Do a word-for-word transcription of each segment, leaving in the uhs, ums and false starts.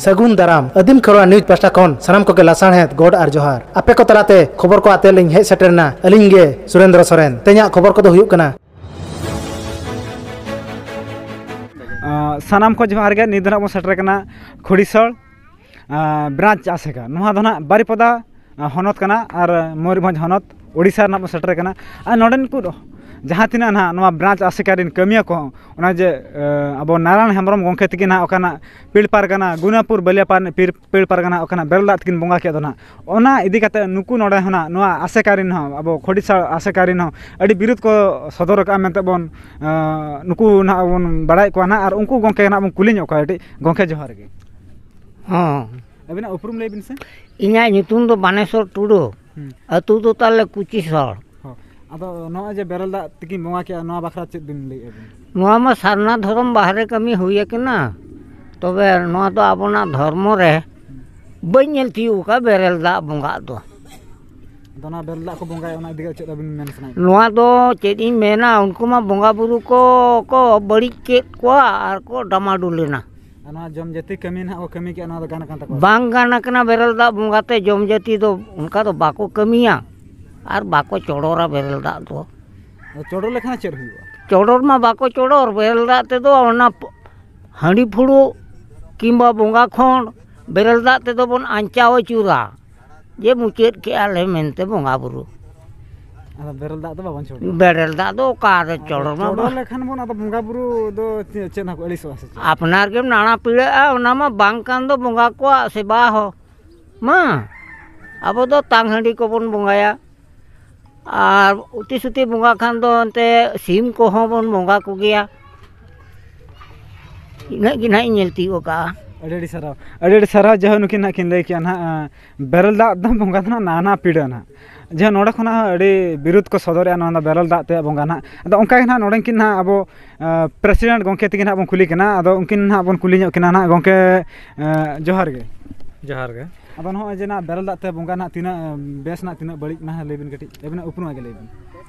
ᱥᱟᱹᱜᱩᱱ ᱫᱟᱨᱟᱢ᱾ ᱟᱹᱫᱤᱢ ᱠᱷᱮᱨᱣᱟᱲ ᱱᱤᱭᱩᱡᱽ ᱯᱟᱦᱴᱟ ᱠᱷᱚᱱ ᱥᱟᱱᱟᱢ ᱠᱚᱜᱮ ᱞᱟᱥᱟᱲᱦᱮᱫ ᱜᱚᱰ ᱟᱨ ᱡᱚᱦᱟᱨ᱾ ᱟᱯᱮ ᱠᱚ ᱛᱟᱞᱟᱛᱮ ᱠᱷᱚᱵᱚᱨ ᱠᱚ ᱟᱛᱮ ᱞᱤᱧ ᱦᱮᱡ ᱥᱮᱴᱮᱨ ᱮᱱᱟ ᱟᱹᱞᱤᱧ ᱜᱮ ᱥᱩᱨᱮᱱᱫᱨᱚ ᱥᱚᱨᱮᱱ᱾ ᱛᱮᱦᱮᱧᱟᱜ ᱠᱷᱚᱵᱚᱨ ᱠᱚᱫᱚ ᱦᱩᱭᱩᱜ ᱠᱟᱱᱟ᱾ ᱟᱸ, ᱥᱟᱱᱟᱢ ᱠᱚ ᱡᱚᱦᱟᱨ ᱜᱮ᱾ ᱱᱤᱛ ᱫᱚ ᱱᱟᱜ ᱵᱚᱱ ᱥᱮᱴᱮᱨ ᱠᱟᱱᱟ ᱠᱷᱚᱲᱤᱥᱚᱲ, ᱟᱸ, ᱵᱨᱟᱧᱪ ᱟᱥᱮᱠᱟ᱾ ᱱᱚᱣᱟ ᱫᱚ ᱱᱟᱜ ᱵᱟᱨᱤᱯᱚᱫᱟ, ᱟᱸ, ᱦᱚᱱᱚᱛ ᱠᱟᱱᱟ ᱟᱨ ᱢᱚᱭᱩᱨᱵᱷᱚᱸᱡᱽ ᱦᱚᱱᱚᱛ, ᱳᱰᱤᱥᱟ ᱨᱮᱱᱟᱜ ᱵᱚᱱ ᱥᱮᱴᱮᱨ ᱠᱟᱱᱟ᱾ ᱟᱨ ᱱᱚᱰᱮᱱ ᱠᱚ ᱡᱟᱦᱟᱸ ᱛᱤᱱᱟᱹᱜ ᱱᱟᱜ ᱱᱚᱣᱟ ᱵᱨᱟᱧᱪ ᱟᱥᱮᱠᱟ ᱨᱮᱱ ᱠᱟᱹᱢᱤᱭᱟᱹ ᱠᱚ, ᱚᱱᱟ ᱡᱮ, ᱟᱸ, ᱟᱵᱚ ᱱᱟᱨᱟᱭᱚᱱ ᱦᱮᱢᱵᱨᱚᱢ ᱜᱚᱢᱠᱮ ᱛᱤᱠᱤᱱ ᱱᱟᱜ ᱚᱠᱟᱱᱟᱜ ᱯᱤᱲ ᱯᱟᱨᱜᱟᱱᱟ, ᱜᱩᱱᱟᱯᱩᱨ ᱵᱟᱹᱞᱤᱭᱟᱯᱟᱨ ᱯᱤᱲ, ᱯᱤᱲ ᱯᱟᱨᱜᱟᱱᱟ ᱚᱠᱟᱱᱟᱜ ᱵᱮᱨᱮᱞ ᱫᱟᱜ ᱛᱤᱠᱤᱱ ᱵᱚᱸᱜᱟ ᱠᱮᱫ ᱫᱚ ᱱᱟᱜ, ᱚᱱᱟ ᱤᱫᱤ ᱠᱟᱛᱮ ᱱᱩᱠᱩ ᱱᱚᱰᱮ ᱦᱚᱸ ᱱᱟᱜ ᱱᱚᱣᱟ ᱟᱥᱮᱠᱟ ᱨᱮᱱ ᱦᱚᱸ, ᱟᱵᱚ ᱠᱷᱚᱲᱤᱥᱚᱲ ᱟᱥᱮᱠᱟ ᱨᱮᱱ ᱦᱚᱸ ᱟᱹᱰᱤ ᱵᱤᱨᱳᱫ ᱠᱚ ᱥᱚᱫᱚᱨ ᱟᱠᱟᱫᱼᱟ ᱢᱮᱱᱛᱮ ᱵᱚᱱ, ᱟᱸ, ᱱᱩᱠᱩ ᱱᱟᱜ ᱵᱚᱱ ᱵᱟᱲᱟᱭᱮᱫ ᱠᱚᱣᱟ ᱱᱟᱜ᱾ ᱟᱨ ᱩᱱᱠᱩ ᱜᱚᱢᱠᱮ ᱱᱟᱜ ᱵᱚᱱ ᱠᱩᱞᱤ ᱧᱚᱜ ᱠᱚᱣᱟ ᱠᱟᱹᱴᱤᱡ᱾ ᱜᱚᱢᱠᱮ, ᱡᱚᱦᱟᱨ ᱜᱮ᱾ ᱦᱚᱸ᱾ ᱟᱹᱵᱤᱱᱟᱜ ᱩᱯᱨᱩᱢ ᱞᱟᱹᱭ ᱵᱤᱱ ᱥᱮ᱾ ᱤᱧᱟᱹᱜ ᱧᱩᱛᱩᱢ ᱫᱚ ᱵᱟᱱᱮᱥᱚᱨ ᱴᱩᱰᱩ᱾ ᱦᱩᱸ᱾ ᱟᱹᱛᱩ ᱫᱚ ᱛᱟᱞᱮ ᱠᱩᱪᱤᱥᱚᱲ᱾ ᱦᱚᱸ᱾ ᱟᱫᱚ ᱱᱚᱜᱼᱚᱭ ᱡᱮ ᱵᱮᱨᱮᱞ ᱫᱟᱜ ᱛᱤᱠᱤᱱ ᱵᱚᱸᱜᱟ ᱠᱮᱜᱼᱟ, ᱱᱚᱣᱟ ᱵᱟᱠᱷᱨᱟ ᱪᱮᱫ ᱵᱤᱱ ᱞᱟᱹᱭᱮᱫᱼᱟ ᱵᱤᱱ? ᱱᱚᱣᱟ ᱢᱟ ᱥᱟᱨᱱᱟ ᱫᱷᱚᱨᱚᱢ ᱵᱟᱦᱨᱮ ᱠᱟᱹᱢᱤ ᱦᱩᱭ ᱟᱠᱟᱱᱟ, ᱛᱚᱵᱮ ᱱᱚᱣᱟ ᱫᱚ ᱟᱵᱚᱱᱟᱜ ᱫᱷᱚᱨᱢᱚ ᱨᱮ ᱵᱟᱹᱧ ᱧᱮᱞ ᱛᱤᱭᱳᱜ ᱟᱠᱟᱫᱼᱟ ᱵᱮᱨᱮᱞ ᱫᱟᱜ ᱵᱚᱸᱜᱟᱜ ᱫᱚ᱾ ᱟᱫᱚ ᱚᱱᱟ ᱵᱮᱨᱮᱞ ᱫᱟᱜ ᱠᱚ ᱵᱚᱸᱜᱟᱭᱟ, ᱚᱱᱟ ᱤᱫᱤ ᱠᱟᱛᱮ ᱪᱮᱫ ᱟᱹᱵᱤᱱ ᱢᱮᱱ ᱥᱟᱱᱟᱭᱮᱫ ᱵᱤᱱᱟ? ᱱᱚᱣᱟ ᱫᱚ ᱪᱮᱫ ᱤᱧ ᱢᱮᱱᱟ, ᱩᱱᱠᱩ ᱢᱟ ᱵᱚᱸᱜᱟ ᱵᱩᱨᱩ ᱠᱚ, ᱠᱚ ᱵᱟᱹᱲᱤᱡ ᱠᱮᱫ ᱠᱚᱣᱟ ᱟᱨ ᱠᱚ ᱰᱟᱢᱟᱰᱩᱞ ᱮᱱᱟ᱾ ᱟᱨ ᱱᱚᱣᱟ ᱡᱚᱢ ᱡᱟᱹᱛᱤ ᱠᱟᱹᱢᱤ ᱱᱟᱦᱟᱜ ᱠᱚ ᱠᱟᱹᱢᱤ ᱠᱮᱜᱼᱟ, ᱱᱚᱣᱟ ᱫᱚ ᱜᱟᱱ ᱟᱠᱟᱱ ᱛᱟᱠᱚᱣᱟ? ᱵᱟᱝ ᱜᱟᱱ ᱟᱠᱟᱱᱟ, ᱵᱮᱨᱮᱞ ᱫᱟᱜ ᱵᱚᱸᱜᱟ ᱛᱮ ᱡᱚᱢ ᱡᱟᱹᱛᱤ ᱫᱚ ᱚᱱᱠᱟ ᱫᱚ ᱵᱟᱠᱚ ᱠᱟᱹᱢᱤᱭᱟ ᱟᱨ ᱵᱟᱠᱚ ᱪᱚᱰᱚᱨᱟ ᱵᱮᱨᱮᱞ ᱫᱟᱜ ᱫᱚ᱾ ᱟᱫᱚ ᱪᱚᱰᱚᱨ ᱞᱮᱠᱷᱟᱱ ᱪᱮᱫ ᱦᱩᱭᱩᱜᱼᱟ? ᱪᱚᱰᱚᱨ ᱢᱟ ᱵᱟᱠᱚ ᱪᱚᱰᱚᱨ, ᱵᱮᱨᱮᱞ ᱫᱟᱜ ᱛᱮᱫᱚ ᱚᱱᱟ ᱯ-, ᱦᱟᱺᱰᱤ ᱯᱷᱩᱲᱩᱜ ᱠᱤᱝᱵᱟ ᱵᱚᱸᱜᱟ ᱠᱷᱚᱸᱰ ᱵᱮᱨᱮᱞ ᱫᱟᱜ ᱛᱮᱫᱚ ᱵᱚᱱ ᱟᱧᱪᱟᱣ ᱟᱹᱪᱩᱨᱟ᱾ ᱡᱮ ᱢᱩᱪᱟᱹᱫ ᱠᱮᱜᱼᱟ ᱞᱮ ᱢᱮᱱᱛᱮ ᱵᱚᱸᱜᱟ ᱵᱩᱨᱩ᱾ ᱟᱫᱚ ᱵᱮᱨᱮᱞ ᱫᱟᱜ ᱫᱚ ᱵᱟᱵᱚᱱ ᱪᱚᱰᱚᱨᱟ? ᱵᱮᱨᱮᱞ ᱫᱟᱜ ᱫᱚ ᱚᱠᱟᱨᱮ ᱟᱫᱚ ᱪᱚᱰᱚᱨ ᱢᱟ ᱪᱚᱰᱚᱨ ᱵᱟᱝ᱾ ᱞᱮᱠᱷᱟᱱ ᱵᱚᱱ, ᱟᱫᱚ ᱵᱚᱸᱜᱟ ᱵᱩᱨᱩ ᱫᱚ ᱪᱮᱫ, ᱪᱮᱫ ᱦᱚᱸᱠᱚ ᱟᱹᱲᱤᱥᱚᱜᱼᱟ ᱥᱮ ᱪᱮᱫ? ᱟᱯᱱᱟᱨ ᱜᱮᱢ ᱱᱟᱲᱟ ᱯᱤᱲᱟᱹᱜᱼᱟ, ᱚᱱᱟ ᱢᱟ ᱵᱟᱝ ᱠᱟᱱ ᱫᱚ ᱵᱚᱸᱜᱟ ᱠᱚᱣᱟᱜ ᱥᱮᱵᱟ ᱦᱚᱸ᱾ ᱢᱟ, ᱟᱵᱚ ᱫᱚ ᱛᱟᱝ ᱦᱟᱺᱰᱤ ᱠᱚᱵᱚᱱ ᱵᱚᱸᱜᱟᱭᱟ᱾ ᱟᱨ ᱩᱛᱤ ᱥᱩᱛᱤ ᱵᱚᱸᱜᱟ ᱠᱷᱟᱱ ᱫᱚ ᱮᱱᱛᱮ ᱥᱤᱢ ᱠᱚᱦᱚᱸ ᱵᱚᱱ ᱵᱚᱸᱜᱟ ᱠᱚᱜᱮᱭᱟ᱾ ᱤᱱᱟᱹᱜ ᱜᱮ ᱱᱟᱦᱟᱜ ᱤᱧ ᱧᱮᱞ ᱛᱤᱭᱳᱜ ᱟᱠᱟᱜᱼᱟ᱾ ᱟᱹᱰᱤ ᱟᱹᱰᱤ ᱥᱟᱨᱦᱟᱣ, ᱟᱹᱰᱤ ᱟᱹᱰᱤ ᱥᱟᱨᱦᱟᱣ᱾ ᱡᱟᱦᱟᱸ ᱱᱩᱠᱤᱱ ᱱᱟᱦᱟᱜ ᱠᱤᱱ ᱞᱟᱹᱭ ᱠᱮᱜᱼᱟ ᱱᱟᱦᱟᱜ, ᱟᱸ, ᱵᱮᱨᱮᱞ ᱫᱟᱜ ᱫᱚ ᱵᱚᱸᱜᱟ ᱫᱚ ᱱᱟᱦᱟᱜ ᱱᱟᱱᱟ ᱯᱤᱲᱟᱹ ᱱᱟᱦᱟᱜ᱾ ᱡᱟᱦᱟᱸ ᱱᱚᱰᱮ ᱠᱷᱚᱱᱟᱜ ᱦᱚᱸ ᱟᱹᱰᱤ ᱵᱤᱨᱳᱫ ᱠᱚ ᱥᱚᱫᱚᱨᱮᱜᱼᱟ ᱱᱚᱣᱟ ᱫᱚ ᱵᱮᱨᱮᱞ ᱫᱟᱜ ᱛᱮ ᱵᱚᱸᱜᱟ ᱱᱟᱦᱟᱜ᱾ ᱟᱫᱚ ᱚᱱᱠᱟ ᱜᱮ ᱱᱟᱦᱟᱜ ᱱᱚᱰᱮᱱ ᱠᱤᱱ ᱱᱟᱦᱟᱜ ᱟᱵᱚ, ᱟᱸ, ᱯᱨᱮᱥᱤᱰᱮᱱᱴ ᱜᱚᱢᱠᱮ ᱛᱤᱠᱤᱱ ᱱᱟᱦᱟᱜ ᱵᱚᱱ ᱠᱩᱞᱤ ᱠᱤᱱᱟ᱾ ᱟᱫᱚ ᱩᱱᱠᱤᱱ ᱱᱟᱦᱟᱜ ᱵᱚᱱ ᱠᱩᱞᱤ ᱧᱚᱜ ᱠᱤᱱᱟ ᱱᱟᱦᱟᱜ᱾ ᱜᱚᱢᱠᱮ, ᱟᱸ, ᱡᱚᱦᱟᱨ ᱜᱮ᱾ ᱡᱚᱦᱟᱨ ᱜᱮ᱾ ᱟᱫᱚ ᱱᱚᱜᱼᱚᱭ ᱡᱮ ᱱᱟᱦᱟᱜ ᱵᱮᱨᱮᱞ ᱫᱟᱜ ᱛᱮ ᱵᱚᱸᱜᱟ ᱱᱟᱦᱟᱜ ᱛᱤᱱᱟᱹᱜ, ᱟᱸ, ᱵᱮᱥ ᱱᱟᱦᱟᱜ ᱛᱤᱱᱟᱹᱜ ᱵᱟᱹᱲᱤᱡ ᱱᱟᱦᱟᱜ ᱞᱟᱹᱭ ᱵᱤᱱ ᱠᱟᱹᱴᱤᱡ, ᱟᱹᱵᱤᱱᱟᱜ ᱩᱯᱨᱩᱢᱟᱜ ᱜᱮ ᱞᱟᱹᱭ ᱵᱤᱱ᱾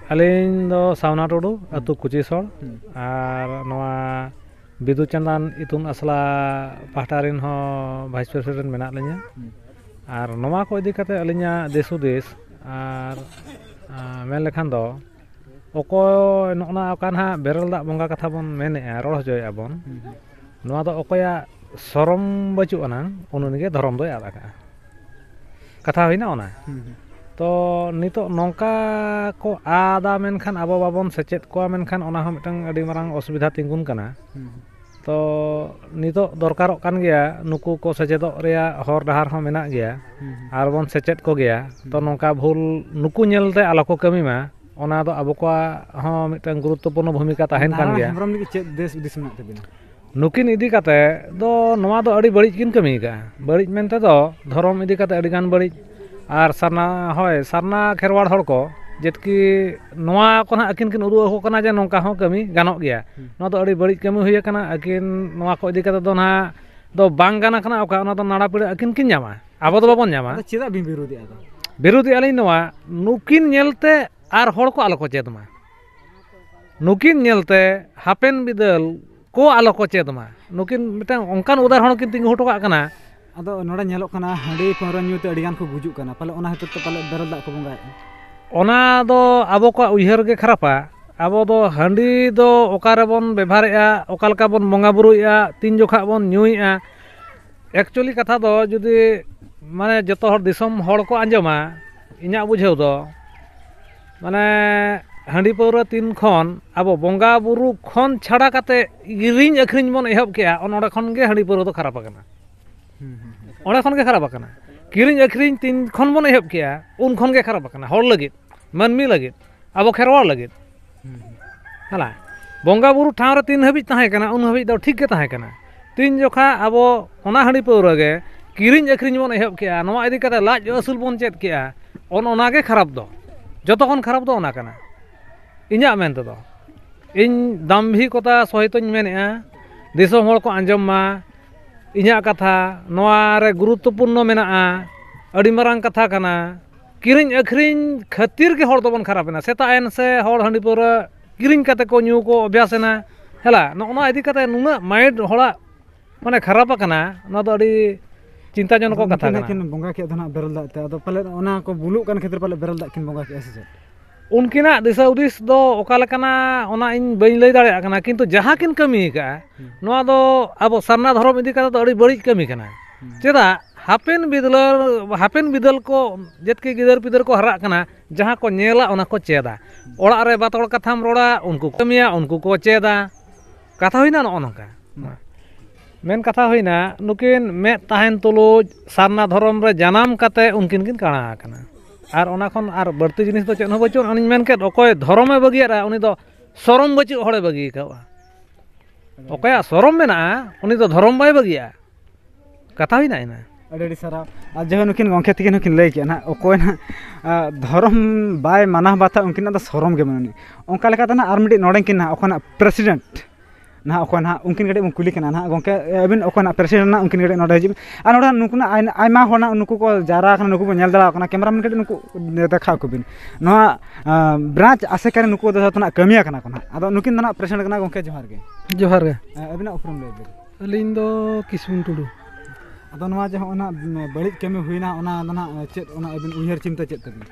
ᱟᱹᱞᱤᱧ ᱫᱚ ᱥᱟᱣᱱᱟ ᱴᱩᱰᱩ, ᱦᱩᱸ᱾ ᱟᱹᱛᱩ ᱠᱩᱪᱤᱥᱚᱲ᱾ ᱦᱩᱸ᱾ ᱟᱨ ᱱᱚᱣᱟ ᱵᱤᱫᱩ ᱪᱟᱸᱫᱟᱱ ᱤᱛᱩᱱ ᱟᱥᱲᱟ ᱯᱟᱦᱴᱟ ᱨᱮᱱ ᱦᱚᱸ ᱵᱷᱟᱭᱤᱥ ᱯᱨᱮᱥᱤᱰᱮᱱᱴ ᱢᱮᱱᱟᱜ ᱞᱤᱧᱟᱹ᱾ ᱟᱨ ᱱᱚᱣᱟ ᱠᱚ ᱤᱫᱤ ᱠᱟᱛᱮ ᱟᱹᱞᱤᱧᱟᱜ ᱫᱤᱥ ᱦᱩᱫᱤᱥ ᱟᱨ, ᱟᱸ, ᱢᱮᱱ ᱞᱮᱠᱷᱟᱱ ᱫᱚ, ᱚᱠᱚᱭ ᱱᱚᱜᱼᱚ ᱱᱟ ᱚᱠᱟ ᱱᱟᱦᱟᱜ ᱵᱮᱨᱮᱞ ᱫᱟᱜ ᱵᱚᱸᱜᱟ ᱠᱟᱛᱷᱟ ᱵᱚᱱ ᱢᱮᱱᱮᱫᱼᱟ, ᱨᱚᱲ ᱦᱚᱪᱚᱭᱮᱫᱼᱟ ᱵᱚᱱ, ᱱᱚᱣᱟ ᱫᱚ ᱚᱠᱚᱭᱟᱜ ᱥᱚᱨᱚᱢ ᱵᱟᱹᱪᱩᱜ ᱟᱱᱟᱝ, ᱩᱱᱤ ᱜᱮ ᱫᱷᱚᱨᱚᱢ ᱫᱚᱭ ᱟᱫ ᱟᱠᱟᱫᱼᱟ᱾ ᱠᱟᱛᱷᱟ ᱦᱩᱭᱱᱟ ᱚᱱᱟ᱾ ᱛᱚ ᱱᱤᱛᱚᱜ ᱱᱚᱝᱠᱟ ᱠᱚ ᱟᱫᱟ, ᱢᱮᱱᱠᱷᱟᱱ ᱟᱵᱚ ᱵᱟᱵᱚᱱ ᱥᱮᱪᱮᱫ ᱠᱚᱣᱟ, ᱢᱮᱱᱠᱷᱟᱱ ᱚᱱᱟ ᱦᱚᱸ ᱢᱤᱫᱴᱟᱝ ᱟᱹᱰᱤ ᱢᱟᱨᱟᱝ ᱚᱥᱩᱵᱤᱫᱷᱟ ᱛᱤᱸᱜᱩᱱ ᱠᱟᱱᱟ᱾ ᱛᱚ ᱱᱤᱛᱚᱜ ᱫᱚᱨᱠᱟᱨᱚᱜ ᱠᱟᱱ ᱜᱮᱭᱟ, ᱱᱩᱠᱩ ᱠᱚ ᱥᱮᱪᱮᱫᱚᱜ ᱨᱮᱭᱟᱜ ᱦᱚᱨ ᱰᱟᱦᱟᱨ ᱦᱚᱸ ᱢᱮᱱᱟᱜ ᱜᱮᱭᱟ᱾ ᱟᱨ ᱵᱚᱱ ᱥᱮᱪᱮᱫ ᱠᱚᱜᱮᱭᱟ᱾ ᱛᱚ ᱱᱚᱝᱠᱟ ᱵᱷᱩᱞ ᱱᱩᱠᱩ ᱧᱮᱞᱛᱮ ᱟᱞᱚ ᱠᱚ ᱠᱟᱹᱢᱤ ᱢᱟ, ᱚᱱᱟ ᱫᱚ ᱟᱵᱚ ᱠᱚᱣᱟᱜ ᱦᱚᱸ ᱢᱤᱫᱴᱟᱝ ᱜᱩᱨᱩᱛᱛᱚᱯᱩᱨᱱᱚ ᱵᱷᱩᱢᱤᱠᱟ ᱛᱟᱦᱮᱱ ᱠᱟᱱ ᱱᱟᱨᱟᱭᱚᱱ ᱜᱮᱭᱟ᱾ ᱦᱮᱢᱵᱨᱚᱢ ᱞᱟᱹᱜᱤᱫ ᱪᱮᱫ ᱫᱮᱥ ᱦᱩᱫᱤᱥ ᱢᱮᱱᱟᱜ ᱛᱟᱵᱤᱱᱟ? ᱱᱩᱠᱤᱱ ᱤᱫᱤ ᱠᱟᱛᱮ ᱫᱚ ᱱᱚᱣᱟ ᱫᱚ ᱟᱹᱰᱤ ᱵᱟᱹᱲᱤᱡ ᱠᱤᱱ ᱠᱟᱹᱢᱤ ᱟᱠᱟᱫᱼᱟ᱾ ᱵᱟᱹᱲᱤᱡ ᱢᱮᱱᱛᱮ ᱫᱚ ᱫᱷᱚᱨᱚᱢ ᱤᱫᱤ ᱠᱟᱛᱮ ᱟᱹᱰᱤ ᱜᱟᱱ ᱵᱟᱹᱲᱤᱡ, ᱟᱨ ᱥᱟᱨᱱᱟ, ᱦᱳᱭ, ᱥᱟᱨᱱᱟ ᱠᱷᱮᱨᱣᱟᱲ ᱦᱚᱲ ᱠᱚ ᱡᱮᱫᱠᱤ ᱱᱚᱣᱟ ᱠᱚ ᱱᱟᱦᱟᱜ ᱟᱹᱠᱤᱱ ᱠᱤᱱ ᱩᱫᱩᱜ ᱟᱠᱚ ᱠᱟᱱᱟ ᱡᱮ ᱱᱚᱝᱠᱟ ᱦᱚᱸ ᱠᱟᱹᱢᱤ ᱜᱟᱱᱚᱜ ᱜᱮᱭᱟ᱾ ᱱᱚᱣᱟ ᱫᱚ ᱟᱹᱰᱤ ᱵᱟᱹᱲᱤᱡ ᱠᱟᱹᱢᱤ ᱦᱩᱭ ᱟᱠᱟᱱᱟ᱾ ᱟᱹᱠᱤᱱ ᱱᱚᱣᱟ ᱠᱚ ᱤᱫᱤ ᱠᱟᱛᱮ ᱫᱚ ᱱᱟᱦᱟᱜ ᱫᱚ ᱵᱟᱝ ᱜᱟᱱ ᱟᱠᱟᱱᱟ, ᱚᱠᱟ ᱚᱱᱟ ᱫᱚ ᱱᱟᱲᱟ ᱯᱤᱲᱟᱹ ᱟᱹᱠᱤᱱ ᱠᱤᱱ ᱧᱟᱢᱟ, ᱟᱵᱚ ᱫᱚ ᱵᱟᱵᱚᱱ ᱧᱟᱢᱟ᱾ ᱟᱫᱚ ᱪᱮᱫᱟᱜ ᱵᱤᱱ ᱵᱤᱨᱳᱫᱮᱜᱼᱟ ᱫᱚ? ᱵᱤᱨᱳᱫᱮᱜᱼᱟ ᱞᱤᱧ ᱱᱚᱣᱟ, ᱱᱩᱠᱤᱱ ᱧᱮᱞᱛᱮ ᱟᱨ ᱦᱚᱲ ᱠᱚ ᱟᱞᱚ ᱠᱚ ᱪᱮᱫ ᱢᱟ, ᱱᱩᱠᱤᱱ ᱧᱮᱞᱛᱮ ᱦᱟᱯᱮᱱ ᱵᱤᱫᱟᱹᱞ ᱠᱚ ᱟᱞᱚ ᱠᱚ ᱪᱮᱫ ᱢᱟ᱾ ᱱᱩᱠᱤᱱ ᱢᱤᱫᱴᱟᱝ ᱚᱱᱠᱟᱱ ᱩᱫᱟᱦᱚᱨᱚᱱ ᱠᱤᱱ ᱛᱤᱸᱜᱩ ᱦᱚᱴᱚ ᱠᱟᱜ ᱠᱟᱱᱟ᱾ ᱟᱫᱚ ᱱᱚᱰᱮ ᱧᱮᱞᱚᱜ ᱠᱟᱱᱟ, ᱦᱟᱺᱰᱤ ᱯᱟᱹᱣᱨᱟᱹ ᱧᱩ ᱛᱮ ᱟᱹᱰᱤ ᱜᱟᱱ ᱠᱚ ᱜᱩᱡᱩᱜ ᱠᱟᱱᱟ, ᱯᱟᱞᱮ ᱚᱱᱟ ᱦᱚᱛᱮᱡ ᱛᱮ ᱯᱟᱞᱮ ᱵᱮᱨᱮᱞ ᱫᱟᱜ ᱠᱚ ᱵᱚᱸᱜᱟᱭᱮᱫᱼᱟ᱾ ᱚᱱᱟ ᱫᱚ ᱟᱵᱚ ᱠᱚᱣᱟᱜ ᱩᱭᱦᱟᱹᱨ ᱜᱮ ᱠᱷᱟᱨᱟᱯᱟ᱾ ᱟᱵᱚ ᱫᱚ ᱦᱟᱺᱰᱤ ᱫᱚ ᱚᱠᱟ ᱨᱮᱵᱚᱱ ᱵᱮᱵᱷᱟᱨᱮᱜᱼᱟ, ᱚᱠᱟ ᱞᱮᱠᱟ ᱵᱚᱱ ᱵᱚᱸᱜᱟ ᱵᱩᱨᱩᱭᱮᱫᱼᱟ, ᱛᱤᱱ ᱡᱚᱠᱷᱟᱜ ᱵᱚᱱ ᱧᱩᱭᱮᱫᱼᱟ᱾ ᱮᱠᱪᱩᱭᱮᱞᱤ ᱠᱟᱛᱷᱟ ᱫᱚ ᱡᱩᱫᱤ, ᱢᱟᱱᱮ, ᱡᱚᱛᱚ ᱦᱚᱲ ᱫᱤᱥᱚᱢ ᱦᱚᱲ ᱠᱚ ᱟᱸᱡᱚᱢᱟ, ᱤᱧᱟᱹᱜ ᱵᱩᱡᱷᱟᱹᱣ ᱫᱚ, ᱢᱟᱱᱮ, ᱦᱟᱺᱰᱤ ᱯᱟᱹᱣᱨᱟᱹ ᱛᱤᱱ ᱠᱷᱚᱱ ᱟᱵᱚ ᱵᱚᱸᱜᱟ ᱵᱩᱨᱩ ᱠᱷᱚᱱ ᱪᱷᱟᱲᱟ ᱠᱟᱛᱮ ᱠᱤᱨᱤᱧ ᱟᱹᱠᱷᱨᱤᱧ ᱵᱚᱱ ᱮᱦᱚᱵ ᱠᱮᱜᱼᱟ, ᱚᱱ-, ᱚᱸᱰᱮ ᱠᱷᱚᱱ ᱜᱮ ᱦᱟᱺᱰᱤ ᱯᱟᱹᱣᱨᱟᱹ ᱫᱚ ᱠᱷᱟᱨᱟᱯ ᱟᱠᱟᱱᱟ᱾ ᱚᱸᱰᱮ ᱠᱷᱚᱱ ᱜᱮ ᱠᱷᱟᱨᱟᱯ ᱟᱠᱟᱱᱟ᱾ ᱠᱤᱨᱤᱧ ᱟᱹᱠᱷᱨᱤᱧ ᱛᱤᱱ ᱠᱷᱚᱱ ᱵᱚᱱ ᱮᱦᱚᱵ ᱠᱮᱜᱼᱟ, ᱩᱱ ᱠᱷᱚᱱ ᱜᱮ ᱠᱷᱟᱨᱟᱯ ᱟᱠᱟᱱᱟ, ᱦᱚᱲ ᱞᱟᱹᱜᱤᱫ, ᱢᱟᱹᱱᱢᱤ ᱞᱟᱹᱜᱤᱫ, ᱟᱵᱚ ᱠᱷᱮᱨᱣᱟᱲ ᱞᱟᱹᱜᱤᱫ᱾ ᱦᱮᱸ᱾ ᱦᱮᱞᱟ, ᱵᱚᱸᱜᱟ ᱵᱩᱨᱩ ᱴᱷᱟᱶ ᱨᱮ ᱛᱤᱱ ᱦᱟᱹᱵᱤᱡ ᱛᱟᱦᱮᱸ ᱠᱟᱱᱟ, ᱩᱱ ᱦᱟᱹᱵᱤᱡ ᱫᱚ ᱴᱷᱤᱠ ᱜᱮ ᱛᱟᱦᱮᱸ ᱠᱟᱱᱟ᱾ ᱛᱤᱱ ᱡᱚᱠᱷᱟ ᱟᱵᱚ ᱚᱱᱟ ᱦᱟᱺᱰᱤ ᱯᱟᱹᱣᱨᱟᱹ ᱜᱮ ᱠᱤᱨᱤᱧ ᱟᱹᱠᱷᱨᱤᱧ ᱵᱚᱱ ᱮᱦᱚᱵ ᱠᱮᱜᱼᱟ, ᱱᱚᱣᱟ ᱤᱫᱤ ᱠᱟᱛᱮ ᱞᱟᱡ ᱟᱹᱥᱩᱞ ᱵᱚᱱ ᱪᱮᱫ ᱠᱮᱜᱼᱟ, ᱚᱱ ᱚᱱᱟ ᱜᱮ ᱠᱷᱟᱨᱟᱯ ᱫᱚ, ᱡᱚᱛᱚ ᱠᱷᱚᱱ ᱠᱷᱟᱨᱟᱯ ᱫᱚ ᱚᱱᱟ ᱠᱟᱱᱟ, ᱤᱧᱟᱹᱜ ᱢᱮᱱ ᱛᱮᱫᱚ᱾ ᱤᱧ ᱫᱟᱢᱵᱷᱤᱠᱚᱛᱟ ᱥᱚᱦᱤᱛᱚᱧ ᱢᱮᱱᱮᱫᱼᱟ, ᱫᱤᱥᱚᱢ ᱦᱚᱲ ᱠᱚ ᱟᱸᱡᱚᱢ ᱢᱟ ᱤᱧᱟᱹᱜ ᱠᱟᱛᱷᱟ, ᱱᱚᱣᱟ ᱨᱮ ᱜᱩᱨᱩᱛᱛᱚᱯᱩᱨᱱᱚ ᱢᱮᱱᱟᱜᱼᱟ, ᱟᱹᱰᱤ ᱢᱟᱨᱟᱝ ᱠᱟᱛᱷᱟ ᱠᱟᱱᱟ᱾ ᱠᱤᱨᱤᱧ ᱟᱹᱠᱷᱨᱤᱧ ᱠᱷᱟᱹᱛᱤᱨ ᱜᱮ ᱦᱚᱲ ᱫᱚᱵᱚᱱ ᱠᱷᱟᱨᱟᱯ ᱮᱱᱟ᱾ ᱥᱮᱛᱟᱜ ᱮᱱ ᱥᱮ ᱦᱚᱲ ᱦᱟᱺᱰᱤ ᱯᱟᱹᱣᱨᱟᱹ ᱠᱤᱨᱤᱧ ᱠᱟᱛᱮ ᱠᱚ ᱧᱩ ᱠᱚ ᱚᱵᱷᱭᱟᱥ ᱮᱱᱟ᱾ ᱦᱮᱞᱟ, ᱱᱚᱜᱼᱚ ᱱᱚᱣᱟ ᱤᱫᱤ ᱠᱟᱛᱮ ᱱᱩᱱᱟᱹᱜ ᱢᱟᱭᱤᱱᱰ ᱦᱚᱲᱟᱜ ᱢᱟᱱᱮ ᱠᱷᱟᱨᱟᱯ ᱟᱠᱟᱱᱟ, ᱱᱚᱣᱟ ᱫᱚ ᱟᱹᱰᱤ ᱪᱤᱱᱛᱟᱡᱚᱱᱚᱠ ᱟᱫᱚ ᱠᱟᱛᱷᱟ ᱩᱱᱠᱤᱱ ᱦᱟᱸᱜ ᱠᱟᱱᱟ᱾ ᱠᱤᱱ ᱵᱚᱸᱜᱟ ᱠᱮᱫ ᱫᱚ ᱱᱟᱜ ᱵᱮᱨᱮᱞ ᱫᱟᱜ ᱛᱮ, ᱟᱫᱚ ᱯᱟᱞᱮᱫ ᱚᱱᱟ ᱠᱚ ᱵᱩᱞᱩᱜ ᱠᱟᱱ ᱠᱷᱟᱹᱛᱤᱨ ᱯᱟᱞᱮᱫ ᱵᱮᱨᱮᱞ ᱫᱟᱜ ᱠᱤᱱ ᱵᱚᱸᱜᱟ ᱠᱮᱫᱼᱟ ᱥᱮ ᱪᱮᱫ? ᱩᱱᱠᱤᱱᱟᱜ ᱫᱤᱥᱟᱹ ᱦᱩᱫᱤᱥ ᱫᱚ ᱚᱠᱟ ᱞᱮᱠᱟᱱᱟ, ᱚᱱᱟ ᱤᱧ ᱵᱟᱹᱧ ᱞᱟᱹᱭ ᱫᱟᱲᱮᱭᱟᱜ ᱠᱟᱱᱟ, ᱠᱤᱱᱛᱩ ᱡᱟᱦᱟᱸ ᱠᱤᱱ ᱠᱟᱹᱢᱤ ᱟᱠᱟᱫᱼᱟ, ᱦᱩᱸ᱾ ᱱᱚᱣᱟ ᱫᱚ ᱟᱵᱚ ᱥᱟᱨᱱᱟ ᱫᱷᱚᱨᱚᱢ ᱤᱫᱤ ᱠᱟᱛᱮ ᱫᱚ ᱟᱹᱰᱤ ᱵᱟᱹᱲᱤᱡ ᱠᱟᱹᱢᱤ ᱠᱟᱱᱟ᱾ ᱦᱩᱸ᱾ ᱪᱮᱫᱟᱜ? ᱦᱟᱯᱮᱱ ᱵᱤᱫᱟᱹᱞ, ᱦᱟᱯᱮᱱ ᱵᱤᱫᱟᱹᱞ ᱠᱚ ᱡᱮᱛᱠᱮ ᱜᱤᱫᱟᱹᱨ ᱯᱤᱫᱟᱹᱨ ᱠᱚ ᱦᱟᱨᱟᱜ ᱠᱟᱱᱟ, ᱡᱟᱦᱟᱸ ᱠᱚ ᱧᱮᱞᱟ ᱚᱱᱟ ᱠᱚ ᱪᱮᱫᱟ᱾ ᱚᱲᱟᱜ ᱨᱮ ᱵᱟᱛᱚᱲ ᱠᱟᱛᱷᱟᱢ ᱨᱚᱲᱟ, ᱩᱱᱠᱩ ᱠᱚ ᱠᱟᱹᱢᱤᱭᱟ, ᱩᱱᱠᱩ ᱠᱚ ᱪᱮᱫᱟ᱾ ᱠᱟᱛᱷᱟ ᱦᱩᱭᱱᱟ ᱱᱚᱜᱼᱚ ᱱᱚᱝᱠᱟ᱾ ᱦᱩᱸ᱾ ᱢᱮᱱ ᱠᱟᱛᱷᱟ ᱦᱩᱭᱱᱟ, ᱱᱩᱠᱤᱱ ᱢᱮᱫ ᱛᱟᱦᱮᱱ ᱛᱩᱞᱩᱡ ᱥᱟᱨᱱᱟ ᱫᱷᱚᱨᱚᱢ ᱨᱮ ᱡᱟᱱᱟᱢ ᱠᱟᱛᱮ ᱩᱱᱠᱤᱱ ᱠᱤᱱ ᱠᱟᱬᱟ ᱟᱠᱟᱱᱟ᱾ ᱟᱨ ᱚᱱᱟ ᱠᱷᱚᱱ ᱟᱨ ᱵᱟᱹᱲᱛᱤ ᱡᱤᱱᱤᱥ ᱫᱚ ᱪᱮᱫ ᱦᱚᱸ ᱵᱟᱹᱪᱩᱜᱼᱟ᱾ ᱚᱱᱮᱧ ᱢᱮᱱ ᱠᱮᱫ, ᱚᱠᱚᱭ ᱫᱷᱚᱨᱚᱢᱮ ᱵᱟᱹᱜᱤᱭᱟᱫᱼᱟ, ᱩᱱᱤ ᱫᱚ ᱥᱚᱨᱚᱢ ᱵᱟᱹᱪᱩᱜ ᱦᱚᱲᱮ ᱵᱟᱹᱜᱤ ᱟᱠᱟᱫᱼᱟ᱾ ᱚᱠᱚᱭᱟᱜ ᱥᱚᱨᱚᱢ ᱢᱮᱱᱟᱜᱼᱟ, ᱩᱱᱤ ᱫᱚ ᱫᱷᱚᱨᱚᱢ ᱵᱟᱭ ᱵᱟᱹᱜᱤᱭᱟᱜᱼᱟ᱾ ᱠᱟᱛᱷᱟ ᱦᱩᱭᱱᱟ ᱤᱱᱟᱹ᱾ ᱟᱹᱰᱤ ᱟᱹᱰᱤ ᱥᱟᱨᱦᱟᱣ᱾ ᱟᱨ ᱡᱟᱦᱟᱸ ᱱᱩᱠᱤᱱ ᱜᱚᱢᱠᱮ ᱛᱟᱹᱠᱤᱱ ᱦᱚᱸᱠᱤᱱ ᱞᱟᱹᱭ ᱠᱮᱜᱼᱟ ᱱᱟᱦᱟᱜ, ᱚᱠᱚᱭ ᱱᱟᱦᱟᱜ, ᱟ, ᱫᱷᱚᱨᱚᱢ ᱵᱟᱭ ᱢᱟᱱᱟᱣ ᱵᱟᱛᱟᱣᱟ, ᱩᱱᱠᱤᱱᱟᱜ ᱫᱚ ᱥᱚᱨᱚᱢ ᱜᱮ ᱵᱟᱹᱱᱩᱜ ᱟᱹᱱᱤᱡ᱾ ᱚᱱᱠᱟ ᱞᱮᱠᱟᱛᱮ ᱱᱟᱦᱟᱜ ᱟᱨ ᱢᱤᱫᱴᱤᱡ ᱱᱚᱰᱮᱱ ᱠᱤᱱ ᱱᱟᱦᱟᱜ ᱚᱠᱚᱭ ᱱᱟᱦᱟᱜ ᱯᱨᱮᱥᱤᱰᱮᱱᱴ ᱱᱟᱦᱟᱜ, ᱚᱠᱚᱭ ᱱᱟᱦᱟᱜ ᱩᱱᱠᱤᱱ ᱠᱟᱹᱴᱤᱡ ᱵᱚᱱ ᱠᱩᱞᱤ ᱠᱤᱱᱟ ᱱᱟᱦᱟᱜ, ᱜᱚᱢᱠᱮ, ᱟᱹᱵᱤᱱ ᱚᱠᱚᱭ ᱱᱟᱦᱟᱜ ᱯᱨᱮᱥᱤᱰᱮᱱᱴ ᱱᱟᱦᱟᱜ, ᱩᱱᱠᱤᱱ ᱠᱟᱹᱴᱤᱡ ᱱᱚᱰᱮ ᱦᱤᱡᱩᱜ ᱵᱤᱱ᱾ ᱟᱨ ᱱᱚᱰᱮ ᱱᱩᱠᱩ ᱱᱟᱦᱟᱜ ᱟᱭ-, ᱟᱭᱢᱟ ᱦᱚᱲ ᱱᱟᱦᱟᱜ ᱱᱩᱠᱩ ᱠᱚ ᱡᱟᱣᱨᱟ ᱟᱠᱟᱱᱟ, ᱱᱩᱠᱩ ᱵᱚᱱ ᱧᱮᱞ ᱫᱟᱲᱮᱭᱟᱜ ᱠᱟᱱᱟ, ᱠᱮᱢᱮᱨᱟᱢᱮᱱ ᱠᱟᱹᱴᱤᱡ ᱱᱩᱠᱩ ᱫᱮᱠᱷᱟᱣ ᱠᱚᱵᱤᱱ᱾ ᱱᱚᱣᱟ, ᱟ, ᱵᱨᱟᱧᱪ ᱟᱥᱮᱠᱟ ᱨᱮ ᱱᱩᱠᱩ ᱫᱚ ᱡᱚᱛᱚ ᱱᱟᱦᱟᱜ ᱠᱟᱹᱢᱤ ᱟᱠᱟᱱᱟ ᱠᱚ ᱱᱟᱦᱟᱜ᱾ ᱟᱫᱚ ᱱᱩᱠᱤᱱ ᱫᱚ ᱱᱟᱦᱟᱜ ᱯᱨᱮᱥᱤᱰᱮᱱᱴ ᱠᱟᱱᱟ᱾ ᱜᱚᱢᱠᱮ, ᱡᱚᱦᱟᱨ ᱜᱮ᱾ ᱡᱚᱦᱟᱨ ᱜᱮ᱾ ᱟ, ᱟᱹᱵᱤᱱᱟᱜ ᱩᱯᱨᱩᱢ ᱞᱟᱹᱭ ᱵᱤᱱ᱾ ᱟᱹᱞᱤᱧ ᱫᱚ ᱠᱤᱥᱩᱱ ᱴᱩᱰᱩ᱾ ᱟᱫᱚ ᱱᱚᱣᱟ ᱡᱮ ᱦᱚᱸᱜᱼᱚᱭ ᱱᱟᱦᱟᱜ ᱵᱟᱹᱲᱤᱡ ᱠᱟᱹᱢᱤ ᱦᱩᱭᱱᱟ, ᱚᱱᱟ ᱫᱚ ᱱᱟᱦᱟᱜ ᱪᱮᱫ, ᱚᱱᱟ ᱟᱹᱵᱤᱱ ᱩᱭᱦᱟᱹᱨ ᱪᱤᱱᱛᱟᱹ ᱪᱮᱫ ᱛᱟᱹᱵᱤᱱ?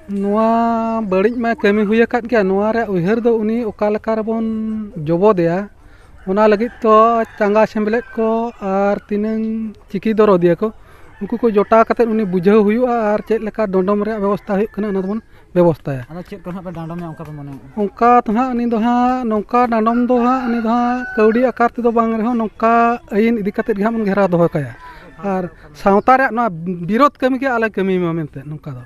ᱱᱚᱣᱟ ᱵᱟᱹᱲᱤᱡ ᱢᱟ ᱠᱟᱹᱢᱤ ᱦᱩᱭ ᱟᱠᱟᱫ ᱜᱮᱭᱟ, ᱱᱚᱣᱟ ᱨᱮᱭᱟᱜ ᱩᱭᱦᱟᱹᱨ ᱫᱚ ᱩᱱᱤ ᱚᱠᱟ ᱞᱮᱠᱟ ᱨᱮᱵᱚᱱ ᱡᱚᱵᱚᱫᱮᱭᱟ, ᱚᱱᱟ ᱞᱟᱹᱜᱤᱫ ᱛᱚ ᱪᱟᱸᱜᱟ ᱥᱮᱢᱞᱮᱫ ᱠᱚ ᱟᱨ ᱛᱤᱱᱟᱹᱝ ᱪᱤᱠᱤ ᱫᱚᱨᱚᱫᱤᱭᱟᱹ ᱠᱚ, ᱩᱱᱠᱩ ᱠᱚ ᱡᱚᱴᱟᱣ ᱠᱟᱛᱮᱫ ᱩᱱᱤ ᱵᱩᱡᱷᱟᱹᱣ ᱦᱩᱭᱩᱜᱼᱟ, ᱟᱨ ᱪᱮᱫ ᱞᱮᱠᱟ ᱰᱚᱸᱰᱚᱢ ᱨᱮᱭᱟᱜ ᱵᱮᱵᱚᱥᱛᱷᱟ ᱦᱩᱭᱩᱜ ᱠᱟᱱᱟ, ᱚᱱᱟ ᱫᱚᱵᱚᱱ ᱵᱮᱵᱚᱥᱛᱷᱟᱭᱟ᱾ ᱟᱫᱚ ᱪᱮᱫ ᱠᱚ ᱱᱟᱦᱟᱜ ᱯᱮ ᱰᱟᱸᱰᱚᱢᱮᱭᱟ, ᱚᱱᱠᱟ ᱯᱮ ᱢᱚᱱᱮᱭᱮᱫᱼᱟ? ᱚᱱᱠᱟ ᱫᱚ ᱦᱟᱸᱜ ᱩᱱᱤ ᱫᱚ ᱦᱟᱸᱜ ᱱᱚᱝᱠᱟ ᱰᱟᱸᱰᱚᱢ ᱫᱚ ᱦᱟᱸᱜ ᱩᱱᱤ ᱫᱚ ᱦᱟᱸᱜ ᱠᱟᱹᱣᱰᱤ ᱟᱠᱟᱨ ᱛᱮᱫᱚ ᱵᱟᱝ ᱨᱮᱦᱚᱸ ᱱᱚᱝᱠᱟ ᱟᱹᱭᱤᱱ ᱤᱫᱤ ᱠᱟᱛᱮᱫ ᱜᱮ ᱦᱟᱸᱜ ᱵᱚᱱ ᱜᱷᱮᱨᱟᱣ ᱫᱚᱦᱚ ᱠᱟᱭᱟ᱾ ᱟᱨ ᱥᱟᱶᱛᱟ ᱨᱮᱭᱟᱜ ᱱᱚᱣᱟ ᱵᱤᱨᱳᱫᱷ ᱠᱟᱹᱢᱤ ᱜᱮ ᱟᱞᱮ ᱠᱟᱹᱢᱤ ᱢᱟ ᱢᱮᱱᱛᱮ ᱱᱚᱝᱠᱟ ᱫᱚ᱾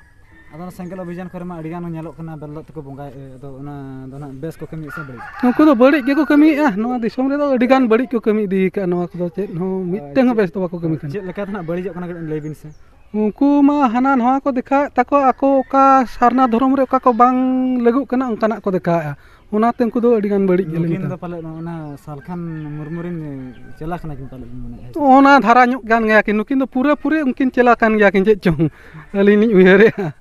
ᱟᱫᱚ ᱚᱱᱟ ᱥᱮᱸᱜᱮᱞ ᱚᱵᱷᱤᱡᱟᱱ ᱠᱚᱨᱮ ᱢᱟ ᱟᱹᱰᱤ ᱜᱟᱱ ᱧᱮᱞᱚᱜ ᱠᱟᱱᱟ ᱵᱮᱨᱮᱞ ᱫᱟᱜ ᱛᱮᱠᱚ ᱵᱚᱸᱜᱟᱭᱮᱫ, ᱟᱫᱚ ᱚᱱᱟ ᱫᱚ ᱱᱟᱦᱟᱜ ᱵᱮᱥ ᱠᱚ ᱠᱟᱹᱢᱤᱭᱮᱫ ᱥᱮ ᱵᱟᱹᱲᱤᱡ? ᱩᱱᱠᱩ ᱫᱚ ᱵᱟᱹᱲᱤᱡ ᱜᱮᱠᱚ ᱠᱟᱹᱢᱤᱭᱮᱫᱼᱟ᱾ ᱱᱚᱣᱟ ᱫᱤᱥᱚᱢ ᱨᱮᱫᱚ ᱟᱹᱰᱤ ᱜᱟᱱ ᱵᱟᱹᱲᱤᱡ ᱠᱚ ᱠᱟᱹᱢᱤ ᱤᱫᱤᱭ ᱟᱠᱟᱫᱼᱟ᱾ ᱱᱚᱣᱟ ᱠᱚᱫᱚ ᱪᱮᱫ ᱦᱚᱸ ᱢᱤᱫᱴᱟᱝ ᱦᱚᱸ ᱵᱮᱥ ᱫᱚ ᱵᱟᱠᱚ ᱠᱟᱹᱢᱤ ᱠᱟᱱᱟ᱾ ᱪᱮᱫ ᱞᱮᱠᱟ ᱛᱮ ᱱᱟᱦᱟᱜ ᱵᱟᱹᱲᱤᱡᱚᱜ ᱠᱟᱱᱟ, ᱠᱟᱹᱴᱤᱡ ᱞᱟᱹᱭ ᱵᱤᱱ ᱥᱮ᱾ ᱩᱱᱠᱩ ᱢᱟ ᱦᱟᱱᱟ ᱱᱚᱣᱟ ᱠᱚ ᱫᱮᱠᱷᱟᱣᱮᱫ ᱛᱟᱠᱚ, ᱟᱠᱚ ᱚᱠᱟ ᱥᱟᱨᱱᱟ ᱫᱷᱚᱨᱚᱢ ᱨᱮ ᱚᱠᱟ ᱠᱚ ᱵᱟᱝ ᱞᱟᱹᱜᱩᱜ ᱠᱟᱱᱟ, ᱚᱱᱠᱟᱱᱟᱜ ᱠᱚ ᱫᱮᱠᱷᱟᱣᱮᱫᱼᱟ᱾ ᱚᱱᱟᱛᱮ ᱩᱱᱠᱩ ᱫᱚ ᱟᱹᱰᱤ ᱜᱟᱱ ᱵᱟᱹᱲᱤᱡ ᱜᱮᱞᱮ ᱱᱩᱠᱤᱱ ᱢᱮᱛᱟ ᱫᱚ ᱠᱚᱣᱟ᱾ ᱯᱟᱞᱮᱫ ᱚᱱᱟ ᱥᱟᱞᱠᱷᱟᱱ ᱢᱩᱨᱢᱩ ᱨᱮᱱ ᱪᱮᱞᱟ ᱠᱟᱱᱟ ᱠᱤᱱ ᱯᱟᱞᱮᱫ ᱵᱤᱱ ᱢᱚᱱᱮᱭᱮᱫᱼᱟ, ᱦᱮᱸ ᱥᱮ? ᱚᱱᱟ ᱫᱷᱟᱨᱟ ᱧᱚᱜ ᱜᱟᱱ ᱜᱮᱭᱟ ᱠᱤᱱ᱾ ᱱᱩᱠᱤᱱ ᱫᱚ ᱯᱩᱨᱟᱹᱯᱩᱨᱤ ᱩᱱᱠᱤᱱ ᱪᱮᱞᱟ ᱠᱟᱱ ᱜᱮᱭᱟ ᱠᱤᱱ ᱪᱮᱫ ᱪᱚᱝ, ᱟᱹᱞᱤᱧ ᱞᱤᱧ ᱩᱭᱦᱟᱹᱨᱮᱫᱼᱟ᱾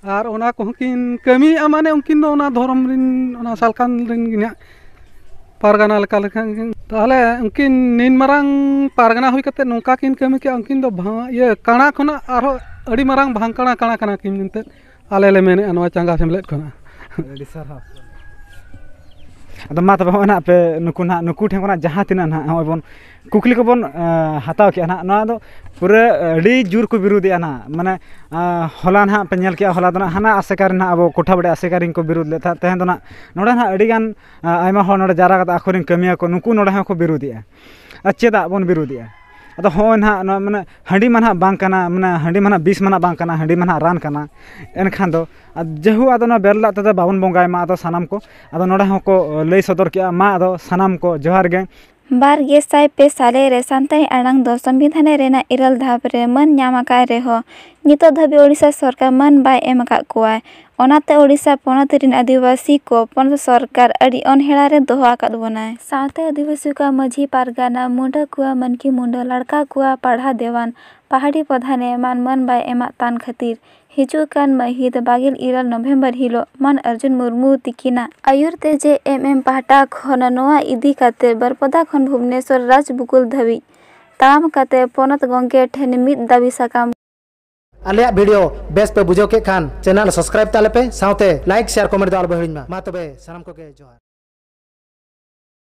ᱟᱨ ᱚᱱᱟ ᱠᱚᱦᱚᱸ ᱠᱤᱱ ᱠᱟᱹᱢᱤᱭᱮᱫᱼᱟ, ᱢᱟᱱᱮ ᱩᱱᱠᱤᱱ ᱫᱚ ᱚᱱᱟ ᱫᱷᱚᱨᱚᱢ ᱨᱮᱱ, ᱚᱱᱟ ᱥᱟᱞᱠᱷᱟᱱ ᱨᱮᱱ ᱜᱮ ᱱᱟᱦᱟᱜ᱾ ᱯᱟᱨᱜᱟᱱᱟ ᱞᱮᱠᱟ ᱞᱮᱠᱷᱟᱱ ᱜᱮ᱾ ᱛᱟᱦᱚᱞᱮ ᱩᱱᱠᱤᱱ ᱱᱤᱱ ᱢᱟᱨᱟᱝ ᱯᱟᱨᱜᱟᱱᱟ ᱦᱩᱭ ᱠᱟᱛᱮ ᱱᱚᱝᱠᱟ ᱠᱤᱱ ᱠᱟᱹᱢᱤ ᱠᱮᱜᱼᱟ, ᱩᱱᱠᱤᱱ ᱫᱚ ᱵᱷᱟ-, ᱤᱭᱟᱹ, ᱠᱟᱬᱟ ᱠᱷᱚᱱᱟᱜ ᱟᱨᱦᱚᱸ ᱟᱹᱰᱤ ᱢᱟᱨᱟᱝ ᱵᱷᱟᱝᱠᱟᱬᱟ ᱠᱟᱬᱟ ᱠᱟᱱᱟ ᱠᱤᱱ ᱢᱮᱱᱛᱮ ᱟᱞᱮ ᱞᱮ ᱢᱮᱱᱮᱫᱼᱟ ᱱᱚᱣᱟ ᱪᱟᱸᱜᱟ ᱥᱮᱢᱞᱮᱫ ᱠᱷᱚᱱᱟᱜ᱾ ᱟᱹᱰᱤ ᱥᱟᱨᱦᱟᱣ᱾ ᱟᱫᱚ ᱢᱟ ᱛᱚᱵᱮ ᱦᱚᱸᱜᱼᱚᱭ ᱱᱟᱦᱟᱜ ᱯᱮ ᱱᱩᱠᱩ ᱱᱟᱦᱟᱜ, ᱱᱩᱠᱩ ᱴᱷᱮᱱ ᱠᱷᱚᱱᱟᱜ ᱡᱟᱦᱟᱸ ᱛᱤᱱᱟᱹᱜ ᱱᱟᱦᱟᱜ ᱦᱚᱸᱜᱼᱚᱭ ᱵᱚᱱ ᱠᱩᱠᱞᱤ ᱠᱚᱵᱚᱱ, ᱮᱸ, ᱦᱟᱛᱟᱣ ᱠᱮᱜᱼᱟ ᱱᱟᱦᱟᱜ, ᱱᱚᱣᱟ ᱫᱚ ᱯᱩᱨᱟᱹ ᱟᱹᱰᱤ ᱡᱳᱨ ᱠᱚ ᱵᱤᱨᱳᱫᱮᱜᱼᱟ ᱱᱟᱦᱟᱜ᱾ ᱢᱟᱱᱮ, ᱟᱸ, ᱦᱚᱞᱟ ᱱᱟᱦᱟᱜ ᱯᱮ ᱧᱮᱞ ᱠᱮᱜᱼᱟ, ᱦᱚᱞᱟ ᱫᱚ ᱱᱟᱦᱟᱜ ᱦᱟᱱᱟ ᱟᱥᱮᱠᱟ ᱨᱮ ᱱᱟᱦᱟᱜ ᱟᱵᱚ ᱠᱚᱴᱷᱟ ᱵᱟᱹᱲᱤ ᱟᱥᱮᱠᱟ ᱨᱮᱱ ᱠᱚ ᱵᱤᱨᱳᱫ ᱞᱮᱫ ᱛᱟᱦᱮᱸᱫ᱾ ᱛᱮᱦᱮᱧ ᱫᱚ ᱱᱟᱦᱟᱜ ᱱᱚᱰᱮ ᱱᱟᱦᱟᱜ ᱟᱹᱰᱤ ᱜᱟᱱ, ᱟᱸ, ᱟᱭᱢᱟ ᱦᱚᱲ ᱱᱚᱰᱮ ᱡᱟᱣᱨᱟ ᱠᱟᱛᱮ ᱟᱠᱚ ᱨᱮᱱ ᱠᱟᱹᱢᱤᱭᱟᱹ ᱠᱚ, ᱱᱩᱠᱩ ᱱᱚᱰᱮ ᱦᱚᱸᱠᱚ ᱵᱤᱨᱳᱫᱮᱜᱼᱟ᱾ ᱟᱨ ᱪᱮᱫᱟᱜ ᱵᱚᱱ ᱵᱤᱨᱳᱫᱮᱜᱼᱟ? ᱟᱫᱚ ᱦᱚᱸᱜᱼᱚᱭ ᱱᱟᱦᱟᱜ ᱱᱚᱣᱟ ᱢᱟᱱᱮ ᱦᱟᱺᱰᱤ ᱢᱟ ᱱᱟᱦᱟᱜ ᱵᱟᱝ ᱠᱟᱱᱟ, ᱢᱟᱱᱮ ᱦᱟᱺᱰᱤ ᱢᱟ ᱱᱟᱦᱟᱜ ᱵᱤᱥ ᱢᱟ ᱱᱟᱦᱟᱜ ᱵᱟᱝ ᱠᱟᱱᱟ, ᱦᱟᱺᱰᱤ ᱢᱟ ᱱᱟᱦᱟᱜ ᱨᱟᱱ ᱠᱟᱱᱟ᱾ ᱮᱱᱠᱷᱟᱱ ᱫᱚ, ᱟᱫᱚ ᱡᱮᱦᱩ ᱟᱫᱚ ᱱᱚᱣᱟ ᱵᱮᱨᱮᱞ ᱫᱟᱜ ᱛᱮᱫᱚ ᱵᱟᱵᱚᱱ ᱵᱚᱸᱜᱟᱭ ᱢᱟ, ᱟᱫᱚ ᱥᱟᱱᱟᱢ ᱠᱚ, ᱟᱫᱚ ᱱᱚᱰᱮ ᱦᱚᱸᱠᱚ ᱞᱟᱹᱭ ᱥᱚᱫᱚᱨ ᱠᱮᱜᱼᱟ᱾ ᱢᱟ ᱟᱫᱚ ᱥᱟᱱᱟᱢ ᱠᱚ ᱡᱚᱦᱟᱨ ᱜᱮ᱾ ᱵᱟᱨ ᱜᱮᱥᱟᱭ ᱯᱮ ᱥᱟᱞᱮ ᱨᱮ ᱥᱟᱱᱛᱟᱲᱤ ᱟᱲᱟᱝ ᱫᱚ ᱥᱚᱝᱵᱤᱫᱷᱟᱱ ᱨᱮᱱᱟᱜ ᱤᱨᱟᱹᱞ ᱫᱷᱟᱯ ᱨᱮ ᱢᱟᱹᱱ ᱧᱟᱢ ᱟᱠᱟᱫ ᱨᱮᱦᱚᱸ, ᱱᱤᱛᱚᱜ ᱫᱷᱟᱹᱵᱤᱡ ᱳᱰᱤᱥᱟ ᱥᱚᱨᱠᱟᱨ ᱢᱟᱹᱱ ᱵᱟᱭ ᱮᱢ ᱟᱠᱟᱫ ᱠᱚᱣᱟᱭ᱾ ᱚᱱᱟᱛᱮ ᱳᱰᱤᱥᱟ ᱯᱚᱱᱚᱛ ᱨᱮᱱ ᱟᱹᱫᱤᱵᱟᱹᱥᱤ ᱠᱚ ᱯᱚᱱᱚᱛ ᱥᱚᱨᱠᱟᱨ ᱟᱹᱰᱤ ᱚᱱᱦᱮᱲᱟ ᱨᱮ ᱫᱚᱦᱚ ᱟᱠᱟᱫ ᱵᱚᱱᱟᱭ᱾ ᱥᱟᱶᱛᱮ ᱟᱹᱫᱤᱵᱟᱹᱥᱤ ᱠᱚᱣᱟᱜ ᱢᱟᱹᱡᱷᱤ ᱯᱟᱨᱜᱟᱱᱟ, ᱢᱩᱸᱰᱟᱹ ᱠᱚᱣᱟᱜ ᱢᱟᱹᱱᱠᱤ ᱢᱩᱸᱰᱟᱹ, ᱞᱟᱲᱠᱟ ᱠᱚᱣᱟᱜ ᱯᱟᱲᱦᱟ ᱫᱮᱣᱟᱱ, ᱯᱟᱦᱟᱲᱤ ᱯᱨᱚᱫᱷᱟᱱ ᱮᱢᱟᱱ ᱢᱟᱹᱱ ᱵᱟᱭ ᱮᱢᱟᱜ ᱛᱟᱱ ᱠᱷᱟᱹᱛᱤᱨ ᱦᱤᱡᱩᱜ ᱠᱟᱱ ᱢᱟᱹᱦᱤᱛ ᱵᱟᱜᱮᱞ ᱤᱨᱟᱹᱞ ᱱᱚᱵᱷᱮᱢᱵᱚᱨ ᱦᱤᱞᱳᱜ ᱢᱟᱹᱱ ᱟᱨᱡᱩᱱ ᱢᱩᱨᱢᱩ ᱛᱤᱠᱤᱱᱟᱜ ᱟᱹᱭᱩᱨ ᱛᱮ ᱡᱮ ᱮᱢ ᱮᱢ ᱯᱟᱦᱴᱟ ᱠᱷᱚᱱ ᱱᱚᱣᱟ ᱤᱫᱤ ᱠᱟᱛᱮ ᱵᱟᱹᱨᱯᱟᱫᱟ ᱠᱷᱚᱱ ᱵᱷᱩᱵᱽᱱᱮᱥᱚᱨ ᱨᱟᱡᱽ ᱵᱩᱠᱩᱞ ᱫᱷᱟᱹᱵᱤᱡ ᱛᱟᱲᱟᱢ ᱠᱟᱛᱮ ᱯᱚᱱᱚᱛ ᱜᱚᱢᱠᱮ ᱴᱷᱮᱱ ᱢᱤᱫ ᱫᱟᱹᱵᱤ ᱥᱟᱠᱟᱢ᱾ ᱟᱞᱮᱭᱟᱜ ᱵᱷᱤᱰᱤᱭᱳ ᱵᱮᱥ ᱯᱮ ᱵᱩᱡᱷᱟᱹᱣ ᱠᱮᱫ ᱠᱷᱟᱱ ᱪᱮᱱᱮᱞ ᱥᱟᱵᱥᱠᱨᱟᱭᱤᱵ ᱛᱟᱞᱮ ᱯᱮ, ᱥᱟᱶᱛᱮ ᱞᱟᱭᱤᱠ, ᱥᱮᱭᱟᱨ, ᱠᱚᱢᱮᱱᱴ ᱫᱚ ᱟᱞᱚ ᱯᱮ ᱦᱤᱲᱤᱧ ᱢᱟ᱾ ᱢᱟ ᱛᱚᱵᱮ ᱥᱟᱱᱟᱢ ᱠᱚᱜᱮ ᱡᱚᱦᱟᱨ᱾